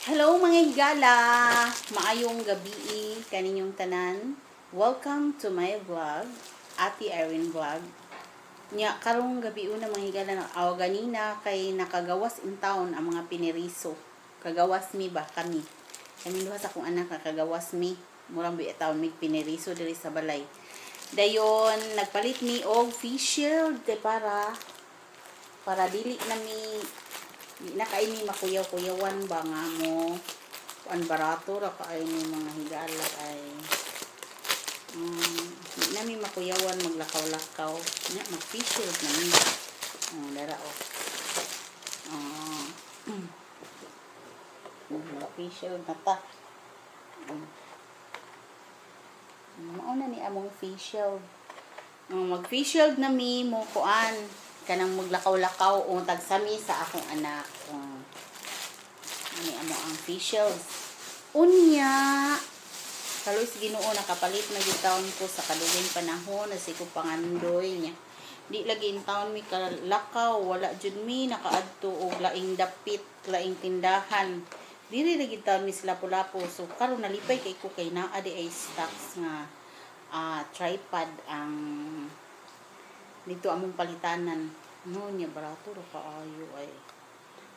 Hello, mga higala! Maayong gabi kaninyong tanan. Welcome to my vlog, Ate Irene Vlog. Nya karong gabi una, mga higala, na aw ganina kay nakagawas in town ang mga piniriso. Kagawas mi ba kami. Kami duha sa akong anak, nakagawas mi. Murang bi taon mig piniriso diri sa balay. Dayon nagpalit mi og face shield kay para para dili na mi, di na kay mi makuyaw-kuyawan ba nga mo kuan. Barato ra kaayo ni, mga higala, ay di na mi makuyawan maglakaw-lakaw nya, mag face shield na mi. Oh, dara oh. Oh. Mag face shield na ta. Mao na ni among face shield. Mag face shield na mi mo kuan kanang maglakaw-lakaw o tagsami sa akong anak. Ani amo ang face shield. Unya, kaloy sa Ginoo, nakapalit na gyud taon ko sa kalugay panahon na ko pangandoy niya. Di lagi in town mi kalakaw, wala jud mi nakaadto og laing dapit, laing tindahan. Diri lagi taon mi sa Lapu-Lapu. So karon nalipay kay ko kay naa di ay stocks nga tripod ang dito among palitanan. No nya barato ra kaayo ay.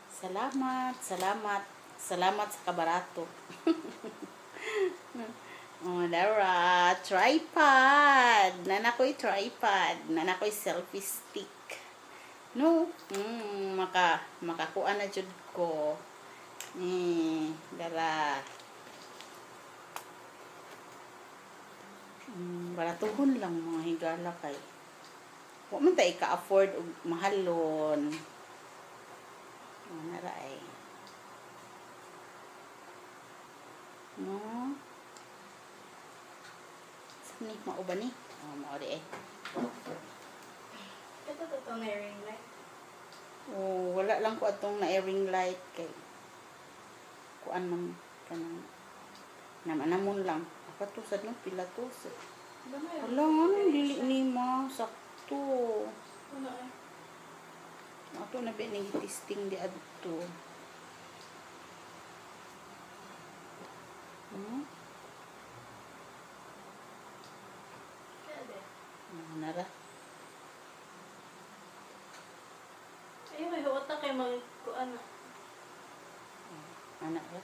Salamat, salamat, salamat sa kabarato. Oh, dara, tripod. Nana ko'y tripod. Nana ko'y selfie stick. No, makakuan na jud ko. Eh, dara. Baratuhon lang, mga higala, kay wa man ta ka-afford og mahalon. Oh, nara ay. No. Saan ni? Mao ba ni? Oh, mao di eh. Ito totoo na ring light. Oh, wala lang ko atong na ring light kay kuan man kanang naman lang. Ako to sad no pila to. Wala nga nang dili ni ma sakto. Wala eh. Ato na ba ni testing di adto. Kaya di. Ano nara? Ayun, may huwag na kay mag kuan na. Anak ra.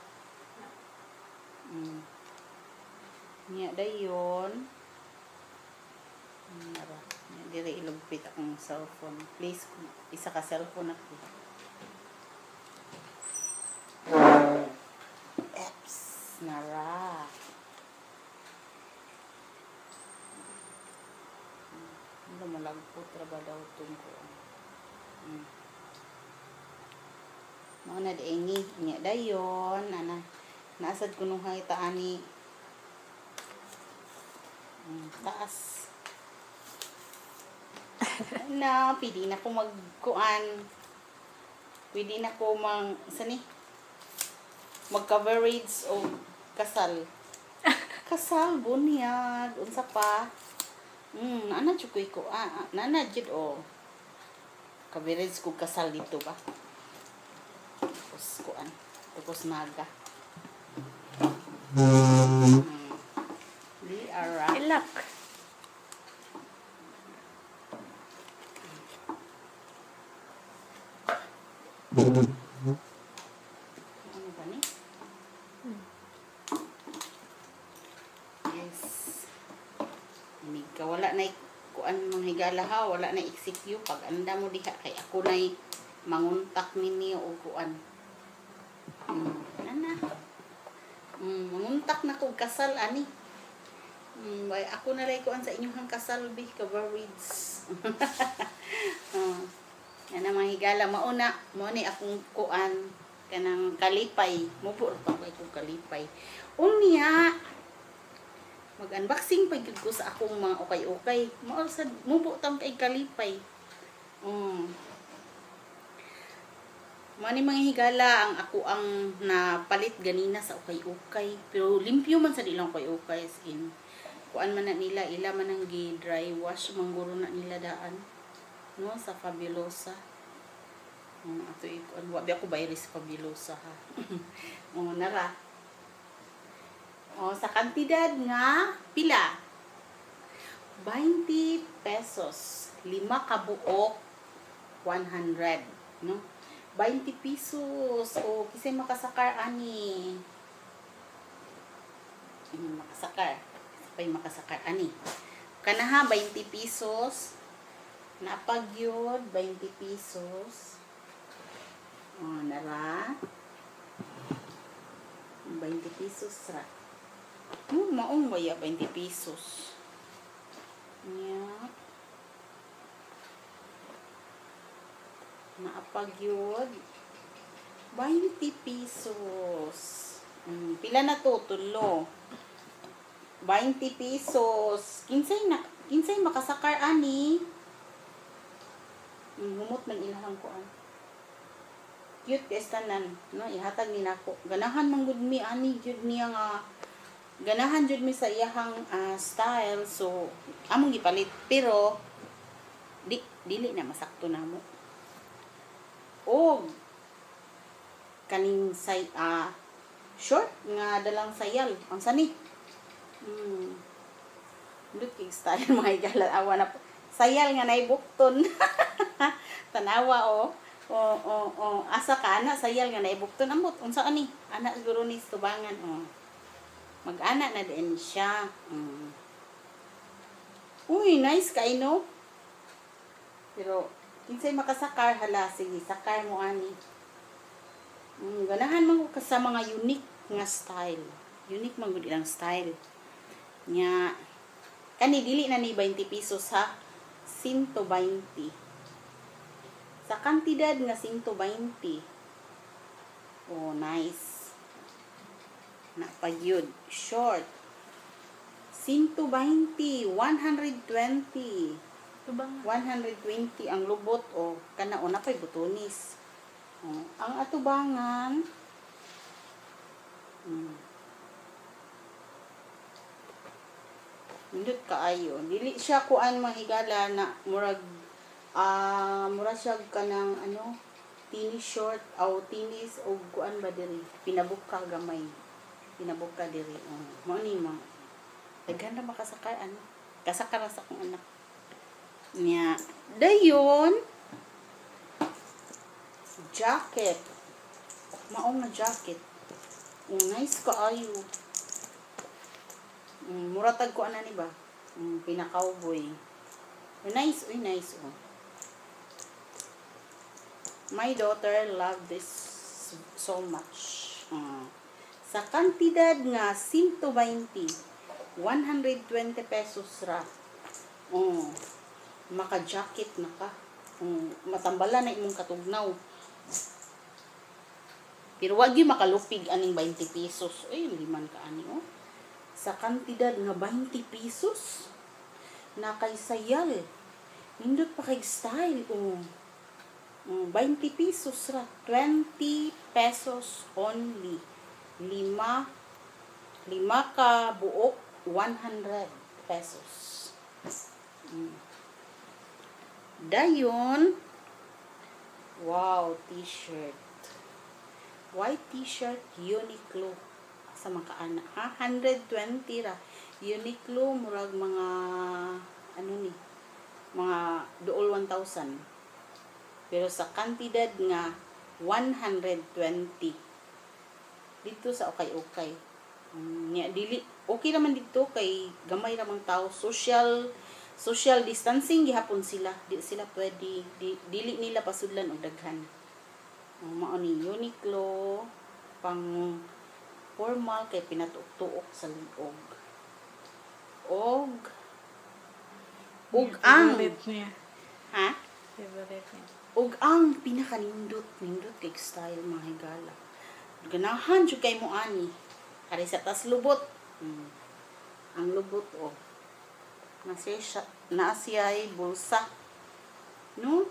Nya dayon. Nara. Nya diri ilugpit akong cellphone. Please, kung isa ka cellphone ako. Eps, nara. Ano malagpot ra ba daw itong ko? Mao na di ni nya dayon ana naasad kunuhay ta ani. Taas na pwede na ko magkuan, pwede na ko mang sa ni mag coverage o kasal kasal bunyag unsa pa. Ana jud ko nana jud o coverage ko kasal dito ba, tapos kuan, tapos naga. Di ara. Ilak. Ano ba ni? Yes. Inig ka wala na kuan, mga higala ha, wala na execute pag anda mo diha kay ako nay manguntak ninyo og kuan. Nana. Manguntak na kog kasal ani. Bay ako na lay kuan sa inyong kasal bi coverage. Oh. Yan ang mga higala, mauna, mo ni akong kuan kanang kalipay, mubo ra pa kay kog kalipay. Unya, mag-unboxing pa gyud ko sa akong mga ukay-ukay. Mao sad mubo tam kay kalipay. Mao ni, mga higala, ang ako ang napalit ganina sa ukay-ukay. Pero limpyo man sa ilang ukay-ukay, as in. Kuan man na nila, ila man ang gi-dry wash mangguro na nila daan. No, sa Fabulosa. Ato ikuan wa bi ako virus Fabulosa ha. Oh, nara. Oh, sa kantidad nga pila? 20 pesos. Lima ka buok 100, no? 20 pesos. O, kisay makasakar ani. Makasakar. Pay makasakar ani. Kanaha 20 pesos. Napagyod 20 pesos. O, nara. 20 pesos ra. Maong waya 20 pesos. Nya. Naapagyod. 20 pesos. Pila na to? Tulo. 20 pesos. Kinsay makasakar ani? Humot man ilahang kuan. Cute kay tanan, no? Ihatag ni nako. Ganahan man gud mi ani jud niya nga ganahan jud mi sa iyahang style, so among gipalit pero dili na masakto namo. Og kaning say short nga dalang sayal ang sani. Ndot kay style mga higala, awa na po. Sayal nga naibukton. Tanawa oh. Oh, oh, oh. Asa ka ana sayal nga naibukton ambot unsa ani? Ana siguro ni tubangan oh. Mag-ana na din siya. Uy, nice kay no. Pero kinsay makasakar hala sige sakar mo ani. Ganahan man ko sa mga unique nga style. Unique man gud ilang style. Nya kani dili na ni 20 pesos ha. 120. Sa kantidad nga 120. Oh, nice. Napagyud. Short. 120, 120. Tubang. 120 ang lubot o kana o napay butonis. Oh, ang atubangan. Nindot kaayo. Dili siya kuan mahigala na murag mura siya kanang ano tennis short aw tennis og kuan ba diri pinabuka gamay. Pinabuka diri. Oh, mao ni ma. Daghan ra makasakay ano. Kasakar ra sa akong anak. Nya, dayon jacket. Mao nga jacket. Oh, nice kaayo. Mura tag ko ana ni ba? Pina-cowboy. Oh, nice, uy, nice oh. My daughter love this so much. Sa kantidad nga 120, 120 pesos ra. Oh, maka-jacket na ka. Matambala na imong katugnaw. Pero wag gyud makalupig aning 20 pesos. Uy, liman ka ani oh. Sa kantidad nga 20 pesos na kay sayal. Nindot pa kay style oh. 20 pesos ra, 20 pesos only. Lima ka buok 100 pesos. Dayon, wow, t-shirt. White t-shirt Uniqlo sa mga kaana ha, 120 ra. Uniqlo murag mga ano ni, mga duol 1,000. Pero sa kantidad nga 120 dito sa ukay-ukay. Nya dili okay raman dito kay gamay ra mang tao, social distancing gihapon sila. Di sila pwede dili nila pasudlan og daghan. Mao ni Uniqlo pang formal kay pinatuok-tuok sa liog. Og ang favorite niya. Ha? Favorite niya. Og ang pinakanindot, nindot kay style mga higala. Ganahan jud kay mo ani. Ari sa tas lubot. Ang lubot oh. Naa siya'y bulsa. No?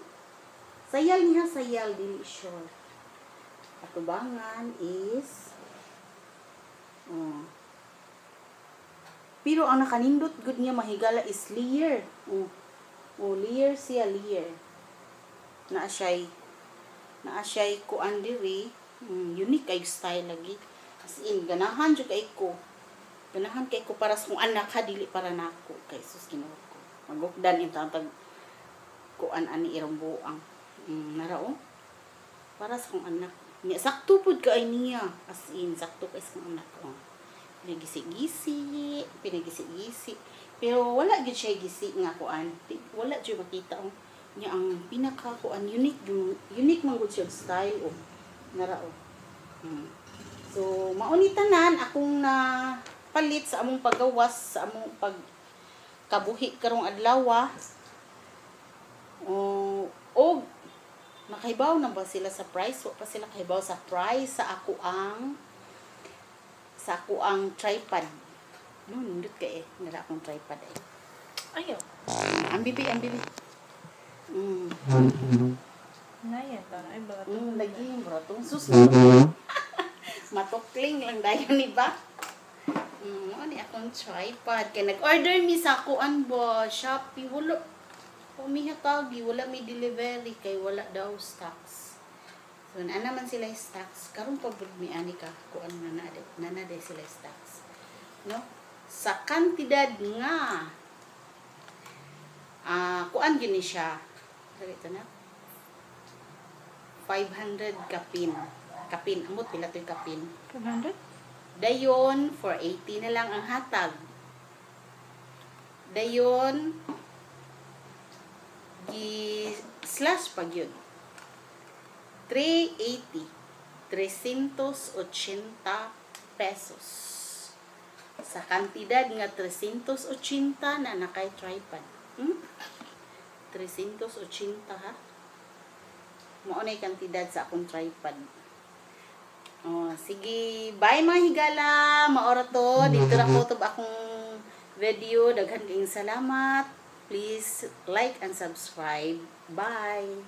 Sayal niya, sayal dili short. Atubangan is oh. Pero ang nakanindot gud niya mahigala is layer. Oh. Oh, layer siya, layer. Naa siya'y Naa siya kuan diri. Unique kay style lagi. As in, ganahan jud kay ko. Ganahan kay ko para sa kong anak ha, dili para nako. Kay sus, Ginoo ko. Magukdan in tag kuan ani irong buang. Nara oh. Para sa kong anak. Niya, sakto pud kay niya. As in, sakto kay sa kong anak. Oh. Pinagisi-gisi, pinagisi-gisi. Pero wala gyud siya gisi nga kuan. Wala gyud makita oh. Niya ang pinaka kuan unique unique man gud siya style oh. Nara oh. So mao ni tanan akong na palit sa among paggawas, sa among pag kabuhi karong adlaw. Oh, og nakahibaw na ba sila sa price? Wa pa sila kahibaw sa price sa ako ang tripod. No, nindot ka eh. Nara akong tripod eh. Ayaw. Ang bibi, ang bibi. Naya ta. Ay, baga. Lagi yung brato. Sus, matukling lang dayon ni ba? Mo ni akong tripod. Kay nag-order mi sa kuan ba, Shopee. Wala. Umihatagi, wala may delivery kay wala daw stocks. So, naa naman sila stocks. Karon pa bud mi ani ka kuan nga na na na day sila stocks. No? Sa kantidad nga kuan gyud ni siya. Dali ito na. 500 kapin. Kapin, amot pila to'y kapin. 500? Dayon, 480 na lang ang hatag. Dayon, gi-slash pag yun. 380. 380 pesos. Sa kantidad nga 380 na nakay tripod. 380 ha. Mao na kantidad sa akong tripod. Oh, sige, bye mga higala. Maora to. Dito ra ko to akong video. Daghan kayong salamat. Please like and subscribe. Bye.